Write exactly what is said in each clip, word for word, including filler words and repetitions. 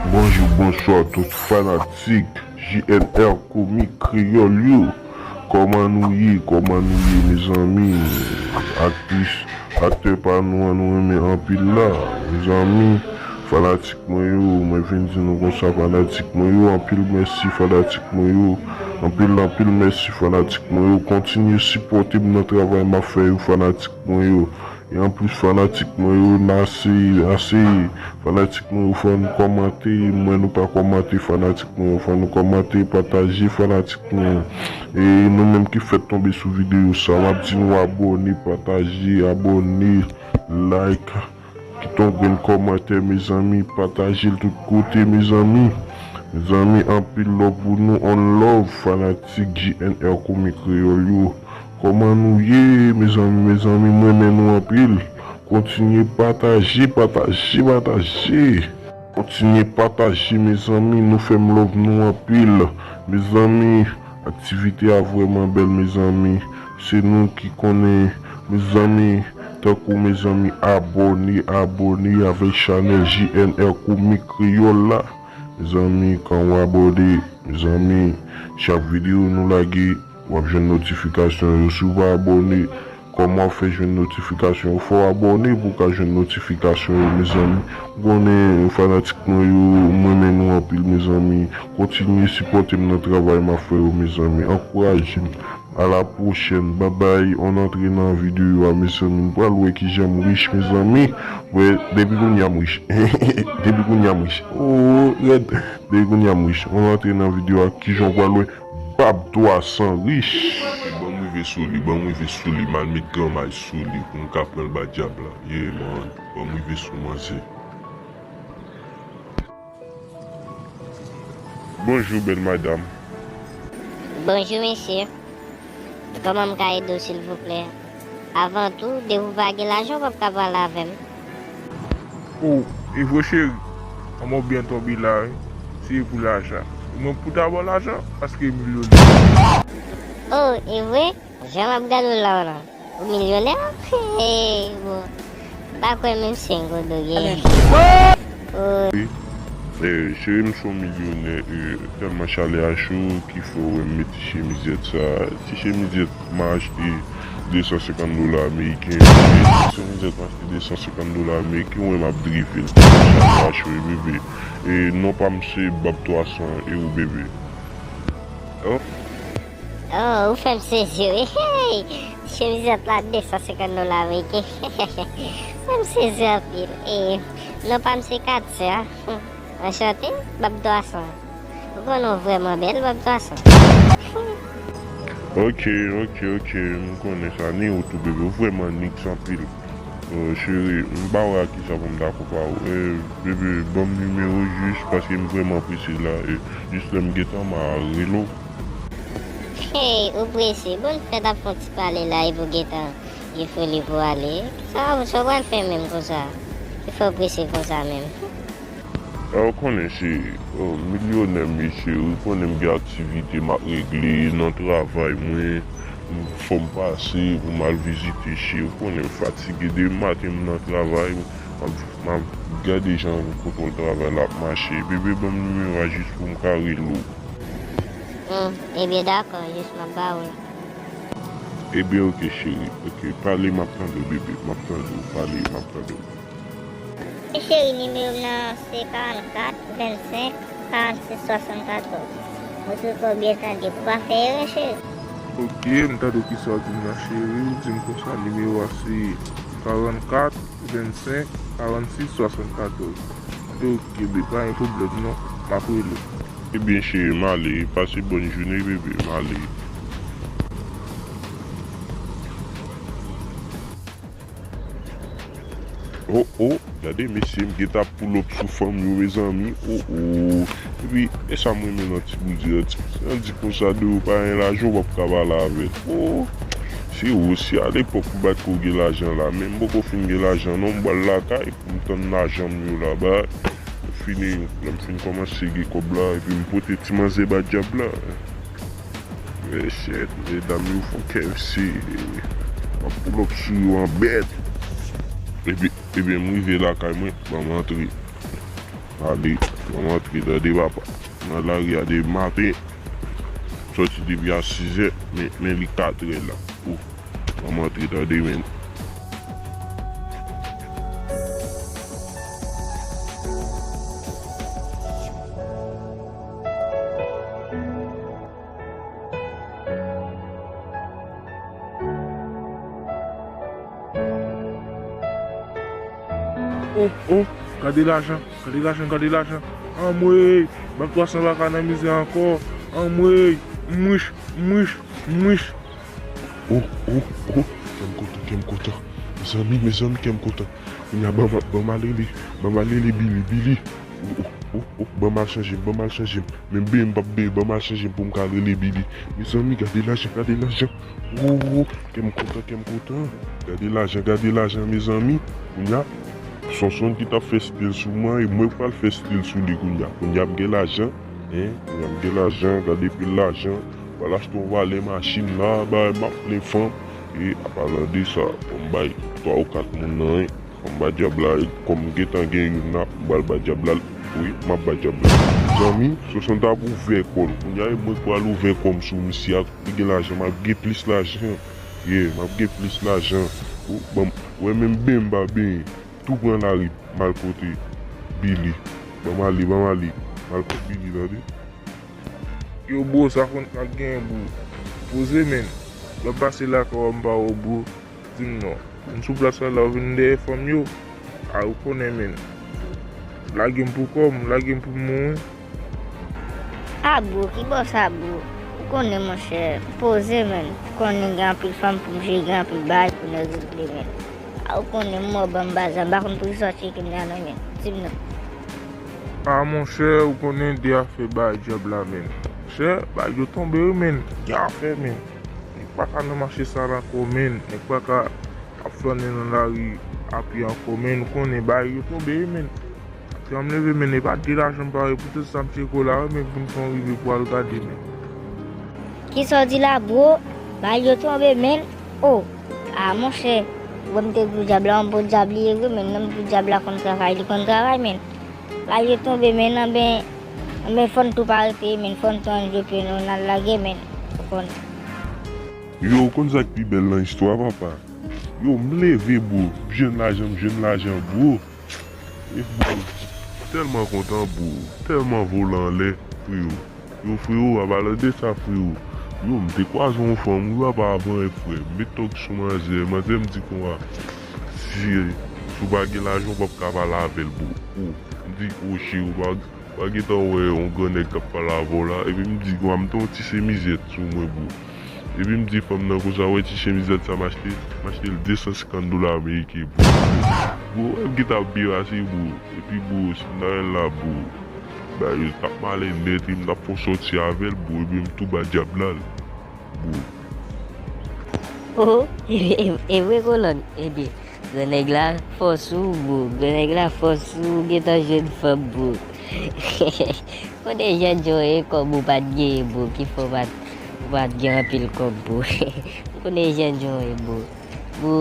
Bonjou, bonswa tout fanatik J N R Komik Kreyòl yo. Kòman nou ye? Kòman nou ye, mezanmi? Aktris, aktè pa nou an, nou renmen anpil la. Mezanmi, fanatik mwen yo, mwen vin di nou konsa, fanatik mwen yo, anpil mèsi, fanatik mwen yo. Anpil, anpil mèsi, fanatik mwen yo. Kontinye sipòte m nan travay m ap fè yo, fanatik mwen yo. E anplis, fanatik mwen yo, n a seye, n a seye. Fanatik mwen yo, fò nou kòmante. Mwen, nou pa kòmante, fanatik mwen yo, fò nou kòmante, pataje, fanatik mwen yo. E nou menm ki fèk tonbe sou videyo sa, m ap di nou abòne, pataje, abòne, like, kite yon grenn kòmantè, mezanmi, pataje l tout kote, mezanmi. Mezanmi, anpil love pou nou, on love, fanatik J N R Komik Kreyòl yo. Kòman nou ye, mezanmi, mezanmi, m renmen nou anpil. Kontinye pataje, pataje, pataje. Kontinye pataje, mezanmi, nou fè m love nou anpil. Mezanmi, aktivite a vrèman bèl, mezanmi. Se nou ki konnen, mezanmi, tankou, mezanmi, abòne, abòne avèk chanèl J N R Komik Kreyòl la. Mezanmi, kan w abòne, mezanmi, chak videyo nou lage, w ap jwenn notifikasyon yo. Si w pa abòne, kòman w fè jwenn notifikasyon yo? Fò w abòne pou w ka jwenn notifikasyon yo, mezanmi. M konnen fanatik mwen yo, m renmen nou anpil, mezanmi. Kontinye sipòte m nan travay m ap fè yo, mezanmi. Ankouraje m. A la pwochèn. Babay, on antre nan videyo a, mezanmi. Nou pral wè kijan m rich, mezanmi. Wè, depi kounye a m rich. Depi kounye a m rich. Oh, rèd. Depi kounye a m rich. On antre nan videyo a, kijan w pral wè. Bab twa san rich. Ban m rive sou li, ban m rive sou li, m al met granmay sou li pou m ka pran l ba dyab la. Yeah, man, ban m rive sou manzè. Bonjou, bèl madam. Bonjou, mesye. Kòman m ka ede w, silvouplè? Avan tou, depi w pa gen lajan, w p ap ka pale avè m. Oh, e vre, cheri? Kòman w byen tonbe la, wi. Se pou lajan. Mwen pou ta ba w lajan, paske milyonè. Oh, e vre? Jan m ap gade w la, w la. Ou milyonè? Hey, bon. M pa kwè menm si se yon gwo dogè. Oh. Wi. Eh, cheri, m se yon milyonè, eh, tèlman chalè a cho ki fè w wè m met ti chemizèt sa. Ti chemizèt m achte de san senkant dola ameriken. Ti chemizèt m achte de san senkant dola ameriken, w wè m ap drive l. Chalè a cho, wi, bebe. E non pa m se Bab twa san ewo, bebe. Oh. Oh, ou fè m sezi, wi. Hey! Ti chemizèt la, de san senkant dola ameriken. Fè m sezi anpil. E non pa m se Katya. Anchante, Bab twa san. Ou konnen w vrèman bèl, Bab twa san. Ok, ok, ok. M konnen sa. Ni ou tou, bebe. Ou vrèman niks anpil. Oh, cheri, m pa wè ak kisa pou m ta konpare w. Eh, bebe, ban m nimewo w jis paske m vrèman prese la. Eh, jis lè m gentan, m a rele w. Hey, ou prese. Bon, fèt ap fè yon ti pale la epi w gentan gen foli pou w ale. Sa, sa w pral fè menm konsa? Ki fè w prese konsa menm? A, ou konnen se, oh, milyonè, mesye, ou konnen m gen aktivite m ap regle nan travay mwen, m, fò m pase pou m al vizite, cheri, ou konnen m fatige depi maten m nan travay, m ap, m ap gade jan kontwòl travay la ap mache. Bebe, ban m nimewo a jis pou m ka rele w. Hmm, ebyen dakò, jis m ap ba w l. Ebyen oke, cheri, oke, pale, m ap tande w, bebe, m ap tande w, pale, m ap tande w. Cheri, nimewo m nan se karannkat vennsenk karannsis swasannkatòz. Ou sou konbyen tande pou pa fè erè, cheri? Oke, m tande w, kisa w di m nan, cheri. Ou di m konsa, nimewo a se karannkat vennsenk karannsis swasannkatòz. Oke, bebe, pa gen pwoblèm non. M ap rele w. Ebyen, cheri, m ale. Pase bòn jounen, bebe, m ale. Oh, oh, gade mesye, m gentan ap pull up sou fanm yo, mezanmi. Oh, oh. Epi, e sa m renmen nan ti bouzen an, ti bouzen an di konsa de ou pa gen lajan, ou p ap ka pale avè l. Oh, se ou, si alepòk ou bat ke w gen lajan la, men m poko fin gen lajan non, m pral lakay pou m tann lajan m yo laba. Fini, lè m fin kòmanse gen kòb la, epi m pote ti manzè ba dyab la. Mesye, medam yo fò K F C. M ap pull up sou yo an bèt. Epi, ebyen, m rive lakay mwen, ban m antre. Ale. Ban m antre tande papa. Nan lari a depi maten. M sòti depi a sizè, men, men li katrè la. Oh, ban m antre tande, men. Oh, oh, gade lajan, gade lajan, gade lajan. Anmwey, bak twa san pa ka nan mizè ankò. Anmwey, mwich, mwich, mwich. Oh, oh, oh, kè m kontan, kè m kontan. Mezanmi, mezanmi, kè m kontan. Kounye a, ban m, ban m al rele, ban m al rele Billy, Billy. Oh, oh, oh, oh, ban m al chanje m, ban m al chanje m. Men byen m p ap byen, ban m al chanje m pou m ka al rele Billy. Mezanmi, gade lajan, gade lajan. Oh, oh, oh, kè m kontan, kè m kontan. Gade lajan, gade lajan, mezanmi. Kounye a, Sonson ki t ap fè stil sou mwen, e mwen k pral fè stil sou li kounye a. Kounye a, m gen lajan, en, kounye a, m gen lajan, gade pil lajan. M pral achte yon valè machin la, bay, m ap plen fanm. E, apalan de sa, fò m bay twa ou kat moun nan, en. Fò m ba dyab la, e kòm m gentan gen youn la, m pral ba dyab la l, wi, m ap ba dyab la l. Zanmi, Sonson t ap ouvè kò l. Kounye a, e mwen k pral ouvè kò m sou misye a, li gen lajan, m ap gen plis lajan. Yeah, m ap gen plis lajan. Ou, ban m, wè menm ben m pa benyen. Tou pran lari, m al kote Billy. Ban m ale, ban m ale. M al kote Billy, tande. Yo, bro, sa konn k ap genyen, bro. Poze, menn. Lè w pase lakay w, m pa wè w, bro. Di m non. M sou plas la, la w vin dèyè fanm yo. A, ou konnen, menn. Lage m pou kò m, lage m pou m mouri. A, bro, ki bò sa, bro? Ou konnen, monchè. Poze, menn. Ou konnen gen anpil fanm pou m jere, gen anpil bagay pou nèg regle, menn. A, ou konnen, m mò ban m baza, m pa konn pou ki sa w tcheke m la, non, menn. Di m non. A, monchè, ou konnen de afè bay dyab la, menn. Monchè, bay yo tonbe, wi, menn. Gen afè, menn. Nèg pa ka nan mache sa la ankò, menn. Nèg pa ka ap flannen nan lari a pye ankò, menn. Ou konnen, bay yo tonbe, wi, menn. Jan m leve, menn, e pa de lajan m pare pou tout sa m tcheke w la, wi, menn, pou n fè yon rive pou al gade, menn. Kisa w di la, bro? Bay yo tonbe, menn. Oh, a, monchè, wè m te di w dyab la, yon bon dyab li ye vre, menn. Lè m di w dyab la konn travay, li konn travay, menn. Bay yo tonbe, menn, anben, anben, fò n tou pa rete, menn, fò n tou ann jwe pye nou, n al lage, menn. Ou konn. Yo, ou konn sa k pi bèl nan istwa, papa? Yo, m leve, bro, m jwenn lajan, m jwenn lajan, bro. E, bro, tèlman kontan, bro, tèlman vole anlè, frewo. Yo, frewo, apalan de sa, frewo. Yo, m te kwaze yon fanm, wi, papa, avan, e, frè. M met tòg sou manzè, manzè m di konsa, si, si w pa gen lajan, w p ap ka pale avè l, bro. Oh, m di, oh, cheri, w pa, w pa gentan wè yon gran nèg k ap pale avè w la? Epi m di konsa, m te yon ti chemizèt sou mwen, bro. Epi m di fanm nan konsa, wè ti chemizèt sa m achte, m achte l de san senkant dola ameriken, bro. Bro, wè m gentan ap byen pase, bro. Epi, bro, si m ta jwenn la, bro, bay yo t ap malen nèt, e m t ap fè w sòti avè l, bro, epi m tou ba dyab la l, bro. Oh, e, e, e vre, kolòn. Ebyen, gran nèg la fò sou ou, bro. Gran nèg la fò sou ou, gentan jwenn fanm, bro. Konnen jan jan w ye, kòb ou pa t genyen, bro, ki fè w pa t, ou pa t gen anpil kòb, bro. M konnen jan jan w ye, bro. Bro,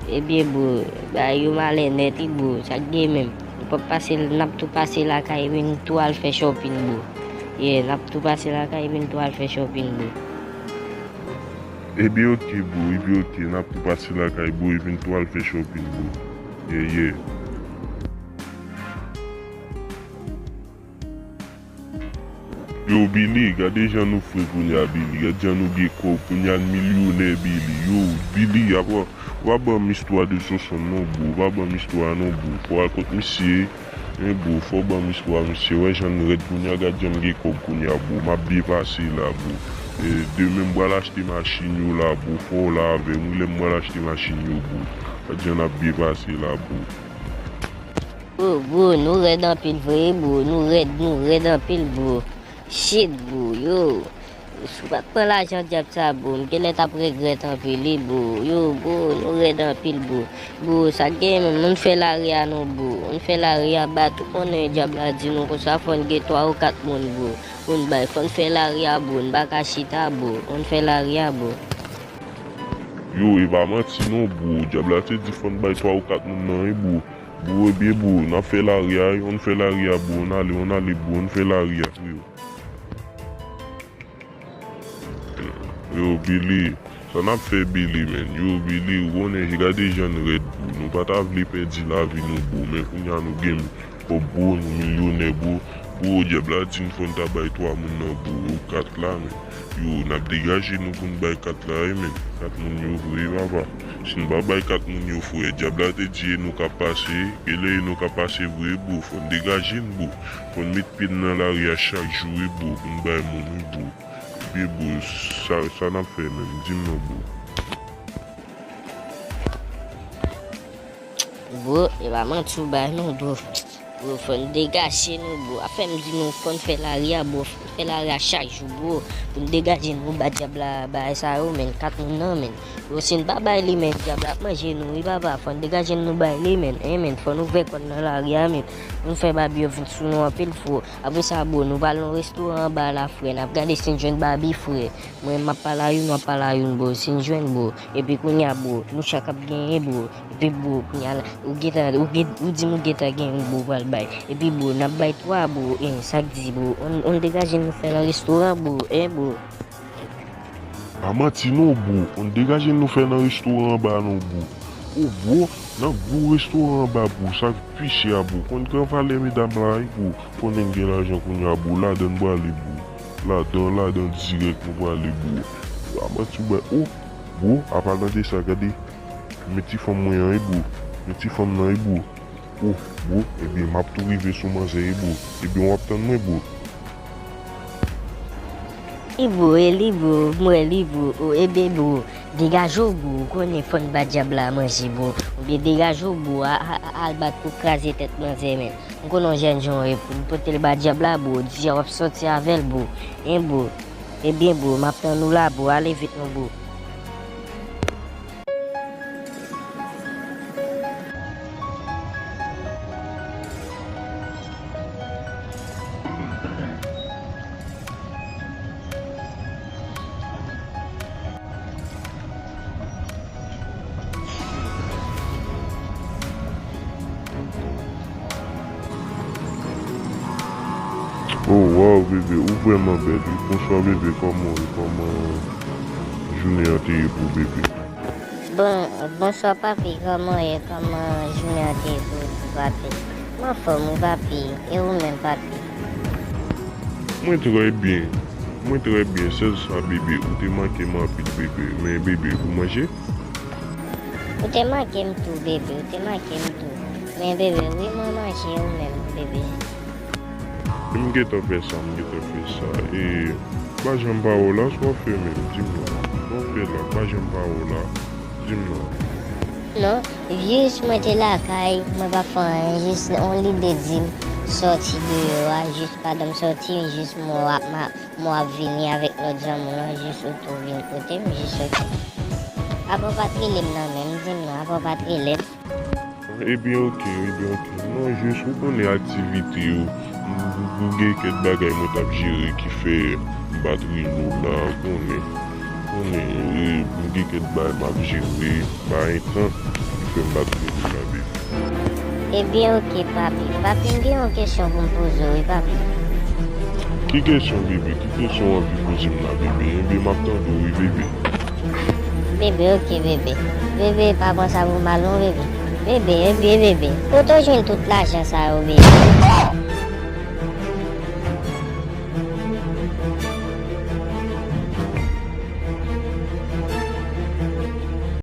ebyen, bro, bagay yo malen nèt, wi, bro. Sa k gen menm? Nou p ap pase, n ap tou pase lakay, epi n tou al fè shopping, bro. Yeah, n ap tou pase lakay, epi n tou al fè shopping, bro. Ebyen, oke, bro, ebyen, oke. N ap tou pase lakay, bro, epi n tou al fè shopping, bro. Yeah, yeah. Yo, Billy, gade jan nou fre kounye a, Billy. Gade jan nou gen kòb kounye a, n milyonè, Billy. Yo, Billy, apa, w ap ban m istwa de Sonson non, bro. W ap ban m istwa non, bro. Fò w al kot misye, en, bro. Fò w ban m istwa misye. Wè jan n rèd kounye a, gade jan m gen kòb kounye a, bro. M ap byen pase la, bro. E, demen m pral achte machin yo la, bro. Fò w la avè m, wi, lè m pral achte machin yo, bro. Gade jan n ap byen pase la, bro. Oh, bro, nou rèd anpil vre, bro. Nou rèd, nou rèd anpil, bro. Shit, bro, yo. Si w pa t pran lajan dyab sa, bro, m genlè t ap regrèt anpil, wi, bro. Yo, bro, nou rèd anpil, bro. Bro, sa k genyen menm, ann fè lari a non, bro. Ann fè lari a, bat, ou konnen dyab la di nou konsa, fò n gen twa ou kat moun, bro. Pou n bay, fò n fè lari a, bro. N pa ka chita, bro. Ann fè lari a, bro. Yo, e pa manti non, bro. Dyab la te di fò n bay twa ou kat moun nan, wi, bro. Bro, ebyen bro, n ap fè lari a, ann fè lari a bro, ann ale, ann ale bro, ann fè lari a freo. Yo, Billy, sa n ap fè Billy, menn? Yo, Billy, ou konnen, gade jan n rèd bro, nou pa ta vle pèdi lavi nou bro, men kounye a nou gen kòb bro, nou milyonè bro. Bro, dyab la di n fò n ta bay twa moun nan bro, kat la, menn. Yo, n ap degaje nou pou n bay kat la wi, menn. Kat moun yo vre wi papa. Si n pa bay kat moun yo frè, dyab la te di e nou k ap pase, e lè e nou k ap pase vre bro, fò n degaje n bro. Fò n met pye n nan lari a chak jou wi bro, pou n bay moun wi bro. Ebyen bro, sa, sa n ap fè menm, di m non bro. Bro, e pa manti w bay non bro. Bro, fò n degaje nou bro. Afè m di nou fò n fè lari a bro, fò n fè lari a chak jou bro. Pou n degaje nou ba dyab la bagay sa yo menn, kat moun nan menn. Bro, si n pa bay li menn, dyab la ap manje nou wi papa. Fò n degaje nou bay li menn, en menn. Fò nou ouvè kò n nan lari a menn. Pou n fè babi yo vin sou nou anpil fo. Apre sa bro, nou pral nan restoran anba la frè. N ap gade si n jwenn babi frè. Mwen m ap pale a youn, w ap pale a youn bro. Si n jwenn bro. Epi kounye a bro, nou chak ap genyen bro. Epi bro, kounye a la, ou gentan, ou gen, ou di m ou gentan gen yon bro pral bay. Epi bro, n ap bay twa bro, en, sa k di bro. Ann, ann degaje nou fè nan restoran bro, en bro. Pa manti non bro, ann degaje nou fè nan restoran anba non bro. O bro, nan gwo restoran anba bro, sa k pi chè a bro. Konn gran valè medam la wi bro. Konnen n gen lajan kounye a bro, ladan n prale bro. Ladan, ladan dirèk nou prale bro. Pa manti w bay, o bro, apalan de sa, gade. Men ti fanm mwen an wi bro. Men ti fanm nan wi bro. O bro, ebyen m ap tou rive sou manzè wi bro. Ebyen w ap tann mwen bro. Li bro, e li bro, m wè li bro, o ebyen bro, degaje w bro, ou konnen fò n ba dyab la manje bro, oubyen degaje w bro, a, a, a, al bat pou kraze tèt manzè menn. M konnen yon jènjan w ye bro, m pote l ba dyab la bro, di a w ap sòti avè l bro, en bro, ebyen bro, m ap tann ou la bro, ale vit non bro. Oh, waw, bebe, ou vrèman bèl wi. Bonswa, bebe, kòman w ye? Kòman jounen an te ye pou w, bebe? Bon, bonswa, papi, kòman w ye? Kòman jounen an te ye pou ou tou, papi? M anfòm wi, papi. E ou menm, papi? Mwen trè byen. Mwen trè byen. Sèl sa, bebe, ou te manke m anpil, bebe. Men, bebe, ou manje? Ou te manke m tou, bebe, ou te manke m tou. Men, bebe, wi, mwen manje, ou menm, bebe? M gentan fè sa, m gentan fè sa. E, pa janm pa wè w la, sa w ap fè menm? Di m non. Sa w ap fè la, pa janm pa wè w la? Di m non. Non, jis mwen te lakay, mwen pa fè anyen, jis yon lide di m sòti deyò a, jis pandan m sòti, jis mwen w ap ma-, mwen w ap vini avèk lòt zanmi w lan, jis ou tou vin kote m, jis sòti. Apa w pa t rele m nan menm, di m non, apa w pa t rele m? Ebyen, oke, ebyen, oke. Non, jis ou konnen aktivite yo. M, m, m gen kèk bagay mwen t ap jere ki fè m pa t rele w la, ou konnen. Konnen, e, m gen kèk bagay m ap jere, pa gen tan ki fè m pa t rele w la, bebe. Ebyen, oke, papi. Papi, m gen yon kesyon pou m poze w, wi, papi. Ki kesyon, bebe? Ki kesyon w anvi poze m la, bebe? Ebyen, m ap tande w, wi, bebe. Bebe, oke, bebe. Bebe, pa pran sa pou mal non, bebe. Bebe, ebyen, bebe. Kote w jwenn tout lajan sa yo, bebe?